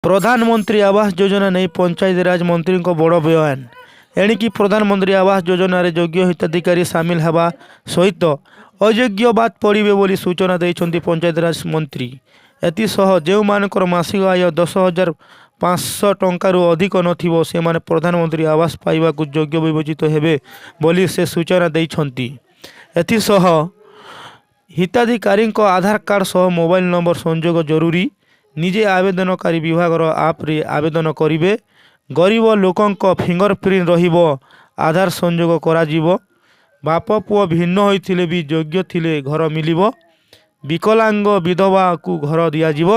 ପ୍ରଧାନମନ୍ତ୍ରୀ ଆବାସ ଯୋଜନା ନେଇ ପଞ୍ଚାୟତିରାଜ ମନ୍ତ୍ରୀଙ୍କ ବଡ଼ ବୟାନ। ଏଣିକି ପ୍ରଧାନମନ୍ତ୍ରୀ ଆବାସ ଯୋଜନାରେ ଯୋଗ୍ୟ ହିତାଧିକାରୀ ସାମିଲ ହେବା ସହିତ ଅଯୋଗ୍ୟ ବାଦ୍ ପଡ଼ିବେ ବୋଲି ସୂଚନା ଦେଇଛନ୍ତି ପଞ୍ଚାୟତିରାଜ ମନ୍ତ୍ରୀ। ଏଥିସହ ଯେଉଁମାନଙ୍କର ମାସିକ ଆୟ 10,500 ଟଙ୍କାରୁ ଅଧିକ ନଥିବ, ସେମାନେ ପ୍ରଧାନମନ୍ତ୍ରୀ ଆବାସ ପାଇବାକୁ ଯୋଗ୍ୟ ବିବେଚିତ ହେବେ ବୋଲି ସେ ସୂଚନା ଦେଇଛନ୍ତି। ଏଥିସହ ହିତାଧିକାରୀଙ୍କ ଆଧାର କାର୍ଡ଼ ସହ ମୋବାଇଲ ନମ୍ବର ସଂଯୋଗ ଜରୁରୀ। ନିଜେ ଆବେଦନକାରୀ ବିଭାଗର ଆପ୍ରେ ଆବେଦନ କରିବେ। ଗରିବ ଲୋକଙ୍କ ଫିଙ୍ଗର ପ୍ରିଣ୍ଟ ରହିବ, ଆଧାର ସଂଯୋଗ କରାଯିବ। ବାପ ପୁଅ ଭିନ୍ନ ହୋଇଥିଲେ ବି ଯୋଗ୍ୟ ଥିଲେ ଘର ମିଳିବ। ବିକଳାଙ୍ଗ, ବିଧବାକୁ ଘର ଦିଆଯିବ।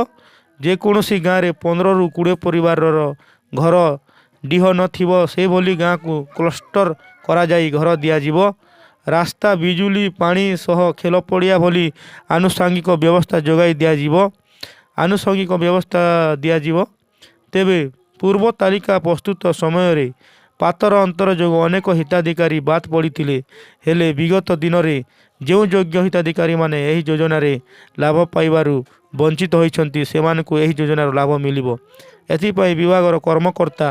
ଯେକୌଣସି ଗାଁରେ 15ରୁ 20 ପରିବାରର ଘର ଡିହ ନଥିବ, ସେଭଳି ଗାଁକୁ କ୍ଲଷ୍ଟର କରାଯାଇ ଘର ଦିଆଯିବ। ରାସ୍ତା, ବିଜୁଳି, ପାଣି ସହ ଖେଳ ପଡ଼ିଆ ଭଳି ଆନୁଷାଙ୍ଗିକ ବ୍ୟବସ୍ଥା ଯୋଗାଇ ଦିଆଯିବ, ଆନୁଷଙ୍ଗିକ ବ୍ୟବସ୍ଥା ଦିଆଯିବ। ତେବେ ପୂର୍ବ ତାଲିକା ପ୍ରସ୍ତୁତ ସମୟରେ ପାତର ଅନ୍ତର ଯୋଗୁଁ ଅନେକ ହିତାଧିକାରୀ ବାଦ୍ ପଡ଼ିଥିଲେ। ହେଲେ ବିଗତ ଦିନରେ ଯେଉଁ ଯୋଗ୍ୟ ହିତାଧିକାରୀମାନେ ଏହି ଯୋଜନାରେ ଲାଭ ପାଇବାରୁ ବଞ୍ଚିତ ହୋଇଛନ୍ତି, ସେମାନଙ୍କୁ ଏହି ଯୋଜନାର ଲାଭ ମିଳିବ। ଏଥିପାଇଁ ବିଭାଗର କର୍ମକର୍ତ୍ତା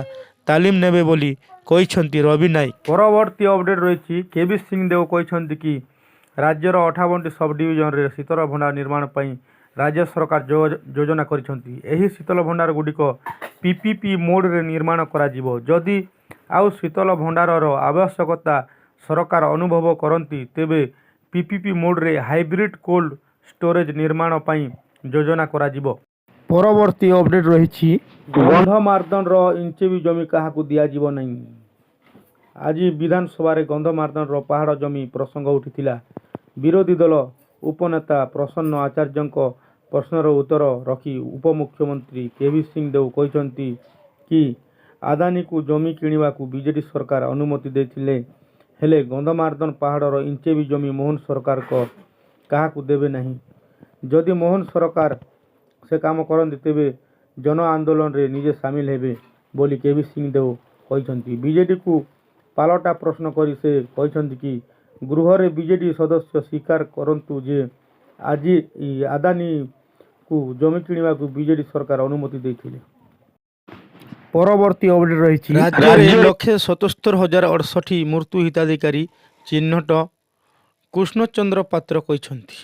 ତାଲିମ ନେବେ ବୋଲି କହିଛନ୍ତି ରବି ନାଇକ। ପରବର୍ତ୍ତୀ ଅପଡେଟ୍ ରହିଛି, କେ ଭି ସିଂଦେଓ କହିଛନ୍ତି କି ରାଜ୍ୟର 58ଟି ସବ୍ ଡିଭିଜନରେ ଶୀତଳ ଭଣ୍ଡାର ନିର୍ମାଣ ପାଇଁ ରାଜ୍ୟ ସରକାର ଯୋଜନା କରିଛନ୍ତି। ଏହି ଶୀତଳ ଭଣ୍ଡାର ଗୁଡ଼ିକ ପିପିପି ମୋଡ଼ରେ ନିର୍ମାଣ କରାଯିବ। ଯଦି ଆଉ ଶୀତଳ ଭଣ୍ଡାରର ଆବଶ୍ୟକତା ସରକାର ଅନୁଭବ କରନ୍ତି, ତେବେ ପିପିପି ମୋଡ଼ରେ ହାଇବ୍ରିଡ୍ କୋଲ୍ଡ ଷ୍ଟୋରେଜ୍ ନିର୍ମାଣ ପାଇଁ ଯୋଜନା କରାଯିବ। ପରବର୍ତ୍ତୀ ଅପଡେଟ୍ ରହିଛି, ଗନ୍ଧମାର୍ଦ୍ଦନର ଇଞ୍ଚେ ବି ଜମି କାହାକୁ ଦିଆଯିବ ନାହିଁ। ଆଜି ବିଧାନସଭାରେ ଗନ୍ଧମାର୍ଦ୍ଦନର ପାହାଡ଼ ଜମି ପ୍ରସଙ୍ଗ ଉଠିଥିଲା। ବିରୋଧୀ ଦଳ ଉପନେତା ପ୍ରସନ୍ନ ଆଚାର୍ଯ୍ୟଙ୍କ ପ୍ରଶ୍ନର ଉତ୍ତର ରଖି ଉପମୁଖ୍ୟମନ୍ତ୍ରୀ କେ ଭି ସିଂଦେଓ କହିଛନ୍ତି କି ଆଦାନୀକୁ ଜମି କିଣିବାକୁ ବିଜେଡି ସରକାର ଅନୁମତି ଦେଇଥିଲେ। ହେଲେ ଗନ୍ଧମାର୍ଦ୍ଦନ ପାହାଡ଼ର ଇଞ୍ଚେ ବି ଜମି ମୋହନ ସରକାର କାହାକୁ ଦେବେ ନାହିଁ। ଯଦି ମୋହନ ସରକାର ସେ କାମ କରନ୍ତି, ତେବେ ଜନ ଆନ୍ଦୋଳନରେ ନିଜେ ସାମିଲ ହେବେ ବୋଲି କେ ଭି ସିଂଦେଓ କହିଛନ୍ତି। ବିଜେଡିକୁ ପାଲଟା ପ୍ରଶ୍ନ କରି ସେ କହିଛନ୍ତି କି ଗୃହରେ ବିଜେଡି ସଦସ୍ୟ ସ୍ୱୀକାର କରନ୍ତୁ ଯେ ଆଜି ଆଦାନୀକୁ ଜମି କିଣିବାକୁ ବିଜେଡି ସରକାର ଅନୁମତି ଦେଇଥିଲେ। ପରବର୍ତ୍ତୀ ଅପଡେଟ୍ ରହିଛି, ରାଜ୍ୟରେ 1,77,068 ମୃତ ହିତାଧିକାରୀ ଚିହ୍ନଟ। କୃଷ୍ଣଚନ୍ଦ୍ର ପାତ୍ର କହିଛନ୍ତି,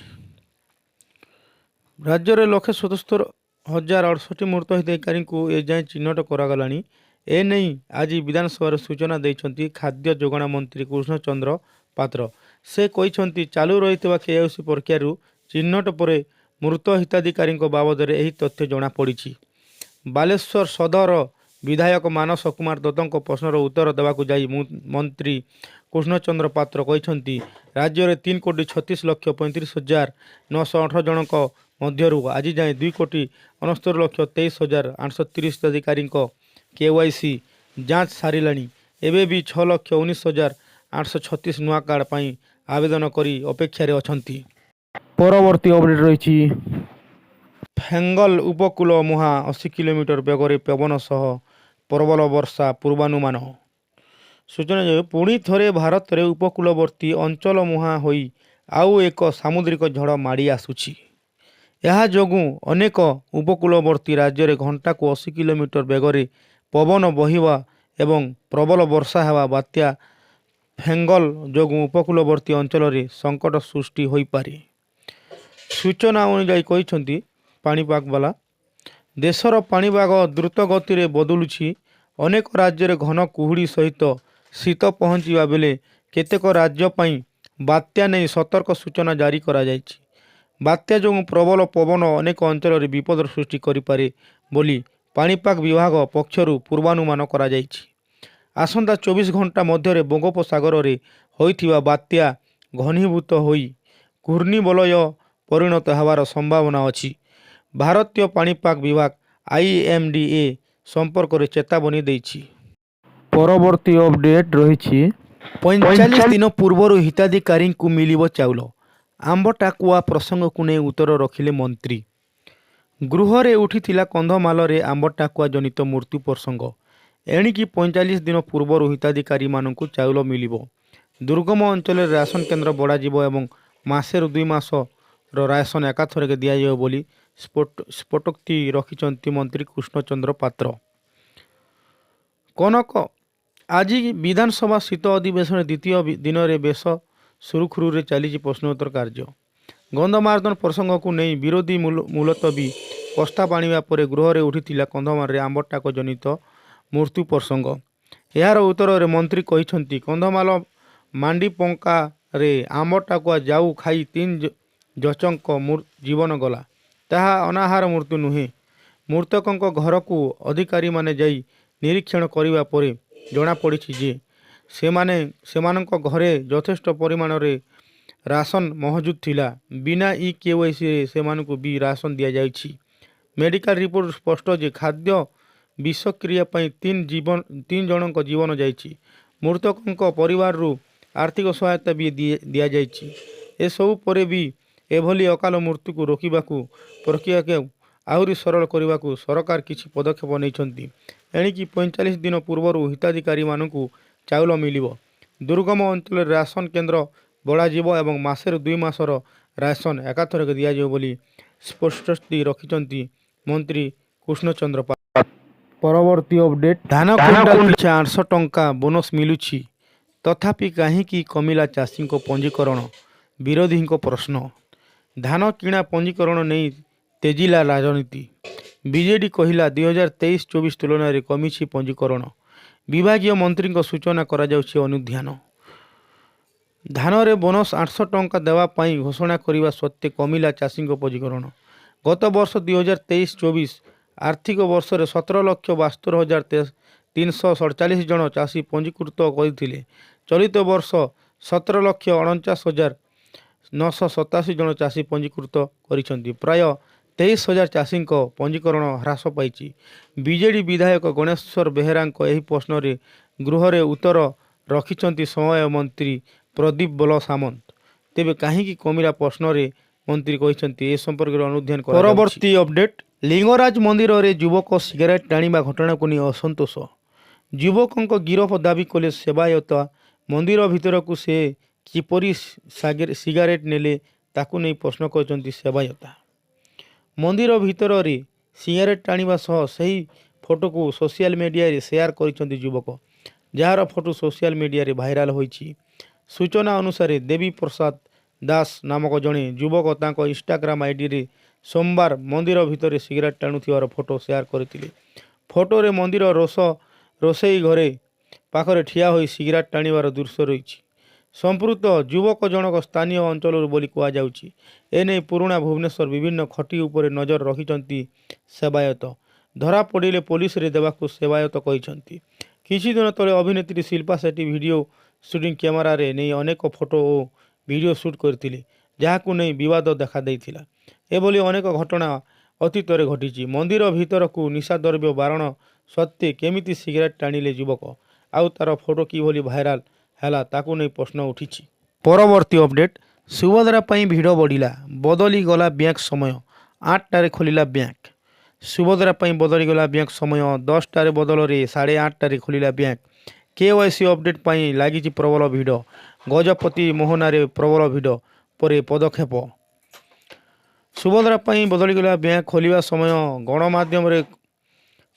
ରାଜ୍ୟରେ 1,77,068 ମୃତ ହିତାଧିକାରୀଙ୍କୁ ଏଯାଏଁ ଚିହ୍ନଟ କରାଗଲାଣି। ଏନେଇ ଆଜି ବିଧାନସଭାରେ ସୂଚନା ଦେଇଛନ୍ତି ଖାଦ୍ୟ ଯୋଗାଣ ମନ୍ତ୍ରୀ କୃଷ୍ଣଚନ୍ଦ୍ର ପାତ୍ର। ସେ କହିଛନ୍ତି, ଚାଲୁ ରହିଥିବା କେୱାଇସି ପ୍ରକ୍ରିୟାରୁ ଚିହ୍ନଟ ପରେ ମୃତ ହିତାଧିକାରୀଙ୍କ ବାବଦରେ ଏହି ତଥ୍ୟ ଜଣାପଡ଼ିଛି। ବାଲେଶ୍ୱର ସଦର ବିଧାୟକ ମାନସ କୁମାର ଦତ୍ତଙ୍କ ପ୍ରଶ୍ନର ଉତ୍ତର ଦେବାକୁ ଯାଇ ମନ୍ତ୍ରୀ କୃଷ୍ଣଚନ୍ଦ୍ର ପାତ୍ର କହିଛନ୍ତି, ରାଜ୍ୟରେ 3 କୋଟି 36 ଲକ୍ଷ 35 ହଜାର 918 ଜଣଙ୍କ ମଧ୍ୟରୁ ଆଜି ଯାଏଁ 2 କୋଟି 69 ଲକ୍ଷ 23 ହଜାର 830 ହିତାଧିକାରୀଙ୍କ କେୱାଇସି ଯାଞ୍ଚ ସାରିଲାଣି। ଏବେ ବି 6 ଲକ୍ଷ 19 ହଜାର 836 ନୂଆ କାର୍ଡ଼ ପାଇଁ ଆବେଦନ କରି ଅପେକ୍ଷାରେ ଅଛନ୍ତି। ପରବର୍ତ୍ତୀ ଅପଡେଟ୍ ରହିଛି, ଫେଙ୍ଗଲ ଉପକୂଳ ମୁହାଁ 80 କିଲୋମିଟର ବେଗରେ ପବନ ସହ ପ୍ରବଳ ବର୍ଷା ପୂର୍ବାନୁମାନ। ସୂଚନାଯୋଗ୍ୟ, ପୁଣି ଥରେ ଭାରତରେ ଉପକୂଳବର୍ତ୍ତୀ ଅଞ୍ଚଳ ମୁହାଁ ହୋଇ ଆଉ ଏକ ସାମୁଦ୍ରିକ ଝଡ଼ ମାଡ଼ି ଆସୁଛି। ଏହା ଯୋଗୁଁ ଅନେକ ଉପକୂଳବର୍ତ୍ତୀ ରାଜ୍ୟରେ ଘଣ୍ଟାକୁ 80 କିଲୋମିଟର ବେଗରେ ପବନ ବହିବା ଏବଂ ପ୍ରବଳ ବର୍ଷା ହେବା। ବାତ୍ୟା ଫେଙ୍ଗଲ ଯୋଗୁଁ ଉପକୂଳବର୍ତ୍ତୀ ଅଞ୍ଚଳରେ ସଙ୍କଟ ସୃଷ୍ଟି ହୋଇପାରେ। ସୂଚନା ଅନୁଯାୟୀ କହିଛନ୍ତି ପାଣିପାଗବାଲା, ଦେଶର ପାଣିପାଗ ଦ୍ରୁତ ଗତିରେ ବଦଳୁଛି। ଅନେକ ରାଜ୍ୟରେ ଘନ କୁହୁଡ଼ି ସହିତ ଶୀତ ପହଞ୍ଚିବା ବେଳେ କେତେକ ରାଜ୍ୟ ପାଇଁ ବାତ୍ୟା ନେଇ ସତର୍କ ସୂଚନା ଜାରି କରାଯାଇଛି। ବାତ୍ୟା ଯୋଗୁଁ ପ୍ରବଳ ପବନ ଅନେକ ଅଞ୍ଚଳରେ ବିପଦ ସୃଷ୍ଟି କରିପାରେ ବୋଲି ପାଣିପାଗ ବିଭାଗ ପକ୍ଷରୁ ପୂର୍ବାନୁମାନ କରାଯାଇଛି। ଆସନ୍ତା 24 ଘଣ୍ଟା ମଧ୍ୟରେ ବଙ୍ଗୋପସାଗରରେ ହୋଇଥିବା ବାତ୍ୟା ଘନୀଭୂତ ହୋଇ ଘୂର୍ଣ୍ଣିବଳୟ ପରିଣତ ହେବାର ସମ୍ଭାବନା ଅଛି। ଭାରତୀୟ ପାଣିପାଗ ବିଭାଗ ଆଇଏମଡି ଏ ସମ୍ପର୍କରେ ଚେତାବନୀ ଦେଇଛି। ପରବର୍ତ୍ତୀ ଅପଡେଟ୍ ରହିଛି, 45 ଦିନ ପୂର୍ବରୁ ହିତାଧିକାରୀଙ୍କୁ ମିଳିବ ଚାଉଳ। ଆମ୍ବ ଟାକୁଆ ପ୍ରସଙ୍ଗକୁ ନେଇ ଉତ୍ତର ରଖିଲେ ମନ୍ତ୍ରୀ। ଗୃହରେ ଉଠିଥିଲା କନ୍ଧମାଳରେ ଆମ୍ବ ଟାକୁଆ ଜନିତ ମୃତ୍ୟୁ ପ୍ରସଙ୍ଗ। ଏଣିକି 45 ଦିନ ପୂର୍ବରୁ ହିତାଧିକାରୀମାନଙ୍କୁ ଚାଉଳ ମିଳିବ। ଦୁର୍ଗମ ଅଞ୍ଚଳରେ ରାସନ କେନ୍ଦ୍ର ବଢ଼ାଯିବ ଏବଂ ମାସେରୁ 2 ମାସର ରାସନ ଏକାଥରକେ ଦିଆଯିବ ବୋଲି ସ୍ପଷ୍ଟୋକ୍ତି ରଖିଛନ୍ତି ମନ୍ତ୍ରୀ କୃଷ୍ଣଚନ୍ଦ୍ର ପାତ୍ର। କନକ, ଆଜି ବିଧାନସଭା ଶୀତ ଅଧିବେଶନ ଦ୍ୱିତୀୟ ଦିନରେ ବେଶ ସୁରୁଖୁରୁରେ ଚାଲିଛି ପ୍ରଶ୍ନୋତ୍ତର କାର୍ଯ୍ୟ। ଗନ୍ଧମାର୍ଦ୍ଦନ ପ୍ରସଙ୍ଗକୁ ନେଇ ବିରୋଧୀ ମୁଲତବୀ ପ୍ରସ୍ତାବ ଆଣିବା ପରେ ଗୃହରେ ଉଠିଥିଲା କନ୍ଧମାଳରେ ଆମ୍ବଟାକ ଜନିତ ମୃତ୍ୟୁ ପ୍ରସଙ୍ଗ। ଏହାର ଉତ୍ତରରେ ମନ୍ତ୍ରୀ କହିଛନ୍ତି, କନ୍ଧମାଳ ମାଣ୍ଡିପଙ୍କାରେ ଆମ୍ବଟାକୁଆ ଜାଉ ଖାଇ ତିନି ଜଚଙ୍କ ଜୀବନ ଗଲା। ତାହା ଅନାହାର ମୃତ୍ୟୁ ନୁହେଁ। ମୃତକଙ୍କ ଘରକୁ ଅଧିକାରୀମାନେ ଯାଇ ନିରୀକ୍ଷଣ କରିବା ପରେ ଜଣାପଡ଼ିଛି ଯେ, ସେମାନଙ୍କ ଘରେ ଯଥେଷ୍ଟ ପରିମାଣରେ ରାସନ ମହଜୁଦ ଥିଲା। ବିନା ଇ-କେୱାଇସିରେ ସେମାନଙ୍କୁ ବି ରାସନ ଦିଆଯାଇଛି। ମେଡିକାଲ ରିପୋର୍ଟରୁ ସ୍ପଷ୍ଟ ଯେ, ଖାଦ୍ୟ ବିଷକ୍ରିୟା ପାଇଁ ତିନି ଜଣଙ୍କ ଜୀବନ ଯାଇଛି। ମୃତକଙ୍କ ପରିବାରକୁ ଆର୍ଥିକ ସହାୟତା ବି ଦିଆଯାଇଛି। ଏସବୁ ପରେ ବି ଏଭଳି ଅକାଳ ମୃତ୍ୟୁକୁ ରୋକିବାକୁ ପ୍ରକ୍ରିୟାକୁ ଆହୁରି ସରଳ କରିବାକୁ ସରକାର କିଛି ପଦକ୍ଷେପ ନେଇଛନ୍ତି। ଏଣିକି 45 ଦିନ ପୂର୍ବରୁ ହିତାଧିକାରୀମାନଙ୍କୁ ଚାଉଳ ମିଳିବ। ଦୁର୍ଗମ ଅଞ୍ଚଳରେ ରାସନ କେନ୍ଦ୍ର ବଢ଼ାଯିବ ଏବଂ ମାସେରୁ 2 ମାସର ରାସନ ଏକାଥରକେ ଦିଆଯିବ ବୋଲି ସ୍ପଷ୍ଟୋକ୍ତି ରଖିଛନ୍ତି ମନ୍ତ୍ରୀ କୃଷ୍ଣଚନ୍ଦ୍ର ପାତ୍ର। ପରବର୍ତ୍ତୀ ଅପଡେଟ୍, ଧାନ କୁଇଣ୍ଟାଲ ପିଛା 800 ଟଙ୍କା ବୋନସ୍ ମିଳୁଛି, ତଥାପି କାହିଁକି କମିଲା ଚାଷୀଙ୍କ ପଞ୍ଜୀକରଣ? ବିରୋଧୀଙ୍କ ପ୍ରଶ୍ନ। ଧାନ କିଣା ପଞ୍ଜୀକରଣ ନେଇ ତେଜିଲା ରାଜନୀତି। ବିଜେଡି କହିଲା, 2023-24 ତୁଳନାରେ କମିଛି ପଞ୍ଜୀକରଣ। ବିଭାଗୀୟ ମନ୍ତ୍ରୀଙ୍କ ସୂଚନା, କରାଯାଉଛି ଅନୁଧ୍ୟାନ। ଧାନରେ ବୋନସ୍ 800 ଟଙ୍କା ଦେବା ପାଇଁ ଘୋଷଣା କରିବା ସତ୍ତ୍ୱେ କମିଲା ଚାଷୀଙ୍କ ପଞ୍ଜୀକରଣ। ଗତ ବର୍ଷ 2023-24 ଆର୍ଥିକ ବର୍ଷରେ 17,72,347 ଜଣ ଚାଷୀ ପଞ୍ଜୀକୃତ କରିଥିଲେ। ଚଳିତ ବର୍ଷ 17,49,987 ଜଣ ଚାଷୀ ପଞ୍ଜୀକୃତ କରିଛନ୍ତି। ପ୍ରାୟ 23 ହଜାର ଚାଷୀଙ୍କ ପଞ୍ଜୀକରଣ ହ୍ରାସ ପାଇଛି। ବିଜେଡି ବିଧାୟକ ଗଣେଶ୍ୱର ବେହେରାଙ୍କ ଏହି ପ୍ରଶ୍ନରେ ଗୃହରେ ଉତ୍ତର ରଖିଛନ୍ତି ସମବାୟ ମନ୍ତ୍ରୀ ପ୍ରଦୀପ ବଳ ସାମନ୍ତ। ତେବେ କାହିଁକି କମିଲା ପ୍ରଶ୍ନରେ ମନ୍ତ୍ରୀ କହିଛନ୍ତି, ଏ ସମ୍ପର୍କରେ ଅନୁଧ୍ୟାନ କରାଯାଉଛି। ପରବର୍ତ୍ତୀ ଅପଡେଟ୍, ଲିଙ୍ଗରାଜ ମନ୍ଦିରରେ ଯୁବକ ସିଗାରେଟ୍ ଟାଣିବା ଘଟଣାକୁ ନେଇ ଅସନ୍ତୋଷ। ଯୁବକଙ୍କ ଗିରଫ ଦାବି କଲେ ସେବାୟତ। ମନ୍ଦିର ଭିତରକୁ ସେ କିପରି ସିଗାରେଟ୍ ନେଲେ, ତାକୁ ନେଇ ପ୍ରଶ୍ନ କରିଛନ୍ତି ସେବାୟତ। ମନ୍ଦିର ଭିତରରେ ସିଗାରେଟ୍ ଟାଣିବା ସହ ସେହି ଫଟୋକୁ ସୋସିଆଲ ମିଡିଆରେ ସେୟାର କରିଛନ୍ତି ଯୁବକ, ଯାହାର ଫଟୋ ସୋସିଆଲ ମିଡିଆରେ ଭାଇରାଲ ହୋଇଛି। ସୂଚନା ଅନୁସାରେ, ଦେବୀ ପ୍ରସାଦ ଦାସ ନାମକ ଜଣେ ଯୁବକ ତାଙ୍କ ଇନଷ୍ଟାଗ୍ରାମ ଆଇଡିରେ ସୋମବାର ମନ୍ଦିର ଭିତରେ ସିଗାରେଟ୍ ଟାଣୁଥିବାର ଫଟୋ ସେୟାର କରିଥିଲେ। ଫଟୋରେ ମନ୍ଦିର ରୋଷେଇ ଘରେ ପାଖରେ ଠିଆ ହୋଇ ସିଗାରେଟ୍ ଟାଣିବାର ଦୃଶ୍ୟ ରହିଛି। ସମ୍ପୃକ୍ତ ଯୁବକ ଜଣକ ସ୍ଥାନୀୟ ଅଞ୍ଚଳରୁ ବୋଲି କୁହାଯାଉଛି। ଏନେଇ ପୁରୁଣା ଭୁବନେଶ୍ୱର ବିଭିନ୍ନ ଖଟି ଉପରେ ନଜର ରଖିଛନ୍ତି ସେବାୟତ। ଧରା ପଡ଼ିଲେ ପୋଲିସରେ ଦେବାକୁ ସେବାୟତ କହିଛନ୍ତି। କିଛି ଦିନ ତଳେ ଅଭିନେତ୍ରୀ ଶିଳ୍ପା ସେଟ୍ଟି ଭିଡ଼ିଓ ସୁଟିଂ କ୍ୟାମେରାରେ ନେଇ ଅନେକ ଫଟୋ ଓ ଭିଡ଼ିଓ ସୁଟ୍ କରିଥିଲେ, ଯାହାକୁ ନେଇ ବିବାଦ ଦେଖାଦେଇଥିଲା। ଏଭଳି ଅନେକ ଘଟଣା ଅତୀତରେ ଘଟିଛି। ମନ୍ଦିର ଭିତରକୁ ନିଶାଦ୍ରବ୍ୟ ବାରଣ ସତ୍ତ୍ୱେ କେମିତି ସିଗାରେଟ୍ ଟାଣିଲେ ଯୁବକ, ଆଉ ତାର ଫଟୋ କିଭଳି ଭାଇରାଲ ହେଲା, ତାକୁ ନେଇ ପ୍ରଶ୍ନ ଉଠିଛି। ପରବର୍ତ୍ତୀ ଅପଡେଟ୍, ସୁଭଦ୍ରା ପାଇଁ ଭିଡ଼ ବଢ଼ିଲା, ବଦଳିଗଲା ବ୍ୟାଙ୍କ ସମୟ, 8ଟାରେ ଖୋଲିଲା ବ୍ୟାଙ୍କ। ସୁଭଦ୍ରା ପାଇଁ ବଦଳିଗଲା ବ୍ୟାଙ୍କ ସମୟ। 10ଟାରେ ବଦଳରେ 8:30ରେ ଖୋଲିଲା ବ୍ୟାଙ୍କ। କେୱାଇସି ଅପଡେଟ୍ ପାଇଁ ଲାଗିଛି ପ୍ରବଳ ଭିଡ଼। ଗଜପତି ମୋହନାରେ ପ୍ରବଳ ଭିଡ଼ ପରେ ପଦକ୍ଷେପ। ସୁଭଦ୍ରା ପାଇଁ ବଦଳିଗଲା ବ୍ୟାଙ୍କ ଖୋଲିବା ସମୟ। ଗଣମାଧ୍ୟମରେ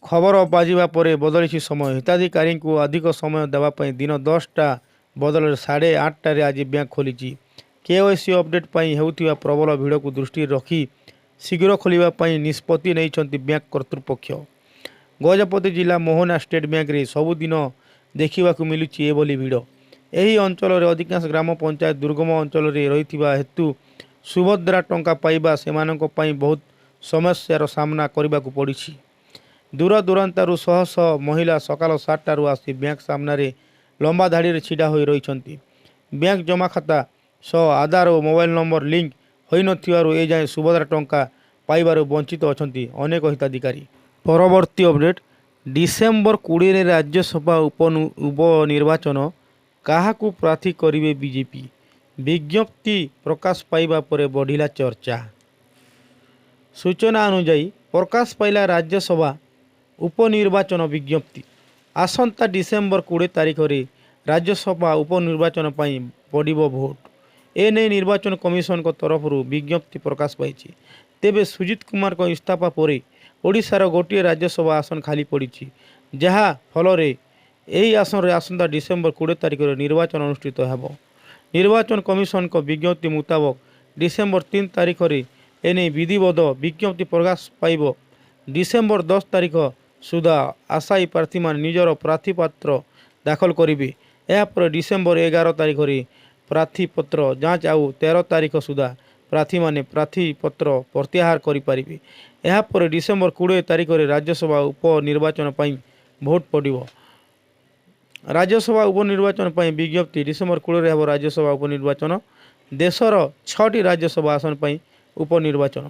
ଖବର ବାଜିବା ପରେ ବଦଳିଛି ସମୟ। ହିତାଧିକାରୀଙ୍କୁ ଅଧିକ ସମୟ ଦେବା ପାଇଁ ଦିନ 10ଟା ବଦଳରେ 8:30ରେ ଆଜି ବ୍ୟାଙ୍କ ଖୋଲିଛି। କେୱାଇସି ଅପଡେଟ୍ ପାଇଁ ହେଉଥିବା ପ୍ରବଳ ଭିଡ଼କୁ ଦୃଷ୍ଟିରେ ରଖି ଶୀଘ୍ର ଖୋଲିବା ପାଇଁ ନିଷ୍ପତ୍ତି ନେଇଛନ୍ତି ବ୍ୟାଙ୍କ କର୍ତ୍ତୃପକ୍ଷ। ଗଜପତି ଜିଲ୍ଲା ମୋହନା ଷ୍ଟେଟ୍ ବ୍ୟାଙ୍କରେ ସବୁଦିନ ଦେଖିବାକୁ ମିଳୁଛି ଏଭଳି ଭିଡ଼। ଏହି ଅଞ୍ଚଳରେ ଅଧିକାଂଶ ଗ୍ରାମ ପଞ୍ଚାୟତ ଦୁର୍ଗମ ଅଞ୍ଚଳରେ ରହିଥିବା ହେତୁ ସୁଭଦ୍ରା ଟଙ୍କା ପାଇବା ସେମାନଙ୍କ ପାଇଁ ବହୁତ ସମସ୍ୟାର ସାମ୍ନା କରିବାକୁ ପଡ଼ିଛି। ଦୂର ଦୂରାନ୍ତରୁ ଶହ ଶହ ମହିଳା ସକାଳ 7ଟାରୁ ଆସି ବ୍ୟାଙ୍କ ସାମ୍ନାରେ ଲମ୍ବା ଧାଡ଼ିରେ ଛିଡ଼ା ହୋଇ ରହିଛନ୍ତି। ବ୍ୟାଙ୍କ ଜମା ଖାତା ସହ ଆଧାର ଓ ମୋବାଇଲ ନମ୍ବର ଲିଙ୍କ ହୋଇନଥିବାରୁ ଏଯାଏଁ ସୁଭଦ୍ରା ଟଙ୍କା ପାଇବାରୁ ବଞ୍ଚିତ ଅଛନ୍ତି ଅନେକ ହିତାଧିକାରୀ। ପରବର୍ତ୍ତୀ ଅପଡେଟ୍, ଡିସେମ୍ବର 20ରେ ରାଜ୍ୟସଭା ଉପନିର୍ବାଚନ, କାହାକୁ ପ୍ରାର୍ଥୀ କରିବେ ବିଜେପି? ବିଜ୍ଞପ୍ତି ପ୍ରକାଶ ପାଇବା ପରେ ବଢ଼ିଲା ଚର୍ଚ୍ଚା। ସୂଚନା ଅନୁଯାୟୀ, ପ୍ରକାଶ ପାଇଲା ରାଜ୍ୟସଭା ଉପନିର୍ବାଚନ ବିଜ୍ଞପ୍ତି। ଆସନ୍ତା ଡିସେମ୍ବର 20 ତାରିଖରେ ରାଜ୍ୟସଭା ଉପନିର୍ବାଚନ ପାଇଁ ପଡ଼ିବ ଭୋଟ। ଏନେଇ ନିର୍ବାଚନ କମିଶନଙ୍କ ତରଫରୁ ବିଜ୍ଞପ୍ତି ପ୍ରକାଶ ପାଇଛି। ତେବେ ସୁଜିତ କୁମାରଙ୍କ ଇସ୍ତଫା ପରେ ଓଡ଼ିଶାର ଗୋଟିଏ ରାଜ୍ୟସଭା ଆସନ ଖାଲି ପଡ଼ିଛି। ଯାହା ଫଳରେ ଏହି ଆସନରେ ଆସନ୍ତା ଡିସେମ୍ବର 20 ତାରିଖରେ ନିର୍ବାଚନ ଅନୁଷ୍ଠିତ ହେବ। ନିର୍ବାଚନ କମିଶନଙ୍କ ବିଜ୍ଞପ୍ତି ମୁତାବକ ଡିସେମ୍ବର 3 ତାରିଖରେ ଏନେଇ ବିଧିବଦ୍ଧ ବିଜ୍ଞପ୍ତି ପ୍ରକାଶ ପାଇବ। ଡିସେମ୍ବର 10 ତାରିଖ ସୁଦ୍ଧା ଆଶାୟୀ ପ୍ରାର୍ଥୀମାନେ ନିଜର ପ୍ରାର୍ଥୀପତ୍ର ଦାଖଲ କରିବେ। ଏହାପରେ ଡିସେମ୍ବର 11 ତାରିଖରେ ପ୍ରାର୍ଥୀପତ୍ର ଯାଞ୍ଚ ଆଉ 13 ତାରିଖ ସୁଦ୍ଧା ପ୍ରାର୍ଥୀମାନେ ପ୍ରାର୍ଥୀପତ୍ର ପ୍ରତ୍ୟାହାର କରିପାରିବେ। ଏହାପରେ ଡିସେମ୍ବର 20 ତାରିଖରେ ରାଜ୍ୟସଭା ଉପନିର୍ବାଚନ ପାଇଁ ଭୋଟ୍ ପଡ଼ିବ। ରାଜ୍ୟସଭା ଉପନିର୍ବାଚନ ପାଇଁ ବିଜ୍ଞପ୍ତି। ଡିସେମ୍ବର 20ରେ ହେବ ରାଜ୍ୟସଭା ଉପନିର୍ବାଚନ। ଦେଶର ଛଅଟି ରାଜ୍ୟସଭା ଆସନ ପାଇଁ ଉପନିର୍ବାଚନ।